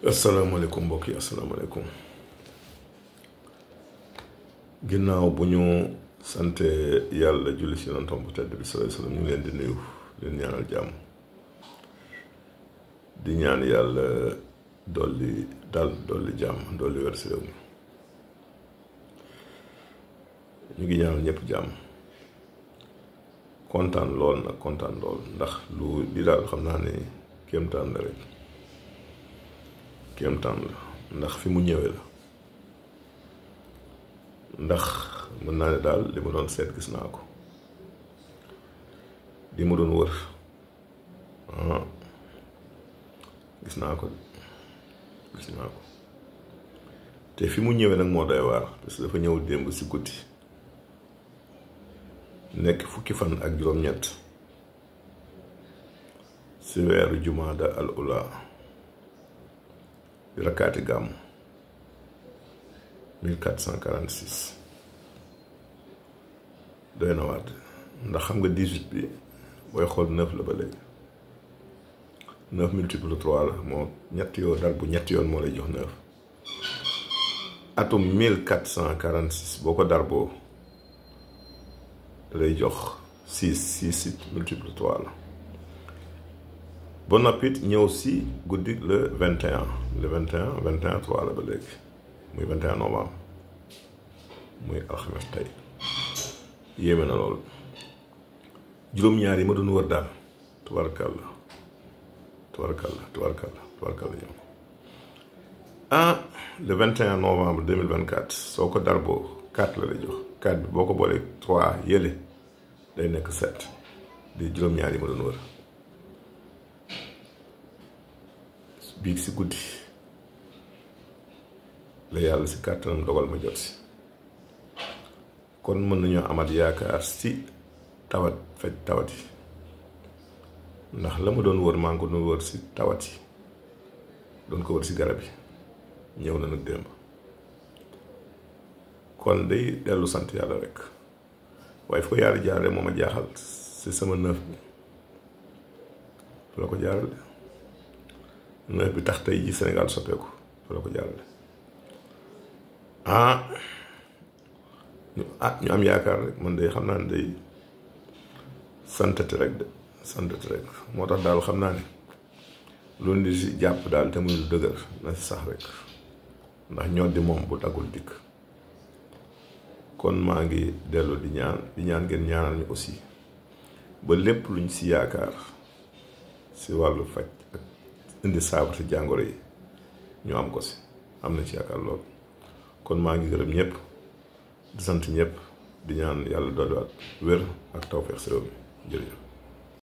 asalaamaaleykum mbokk yi asalaamaaleykum ginnaaw bu ñu sante yàlla julli si yonentam bu tedd bi sallallahu alayhi wasallam ñu ngi leen di nuyu leen ñaanal jàmm di ñaan yàlla dolli dal dolli jàmm dolli wér si réew mi ñu ngi ñaanal ñëpp jàmm kontaan lool nag kontaan lool ndax lu di daal xam naa ne kéemtaan la rek kéemtaan la ndax fi mu ñëwee la ndax mën naa ne daal li ma doon seet gis naa ko li ma doon wër gis naa ko te fi mu ñëwee nag moo doy waar parce que dafa ñëw démb si guddi nekk fukki fan ak juróom-ñett si weeru jumaada al ula di rakkaati gàmm 1446 doy na waat ndax xam nga 18 bi booy xool 9 la ba léegi 9 multiple 3 la moo ñetti yoon dal bu ñetti yoon moo lay jox 9 atum 1446 boo ko dar boo lay jox 6 multiple 3 la ba noppit ñëw si guddi le 21 3 la ba léegi muy 21 novembre muy alxames tey yéeme na loolu juróom-ñaar yi ma doon wër daal tubarkalla ñëw le 21 novembre 2024 soo ko darboo 4 la lay jox 4 bi boo ko boolee 3 yële day nekk 7 di juróom-ñaar yi ma doon wër biig si guddi la yàlla si kàttanam dogal ma jot si kon mën nañoo amat yaakaar si tawat faj tawat yi ndax la ma doon wër maa ngi ko doon wër si tawat yi doon ko wër si garab yi ñëw na nag démb kon day dellu sant yàlla rek waaye fu ko yàlla jaarale moo ma jaaxal si sama neuf bi fu la ko jaarale neuf bi tax tey ji Sénégal soppeeku fu la ko jaarale ñu am yaakaar rek man de xam naa ne day santati rek moo tax daal xam naa ne loolu di si jàpp daal te muy lu dëgër na si sax rek ndax ñoo di moom bu daggul dikk kon maa ngi dellu di ñaan ngeen ñaanal ñu aussi ba lépp luñ si yaakaar si wàllu faj ak indi saafara si jàngoro yi ñu am ko si am na ci yaakaar lool kon maa ngi gërëm ñëpp di sant ñëpp di ñaan yàlla dolliwaat wér ak tawfeex si réew mi jërëjëf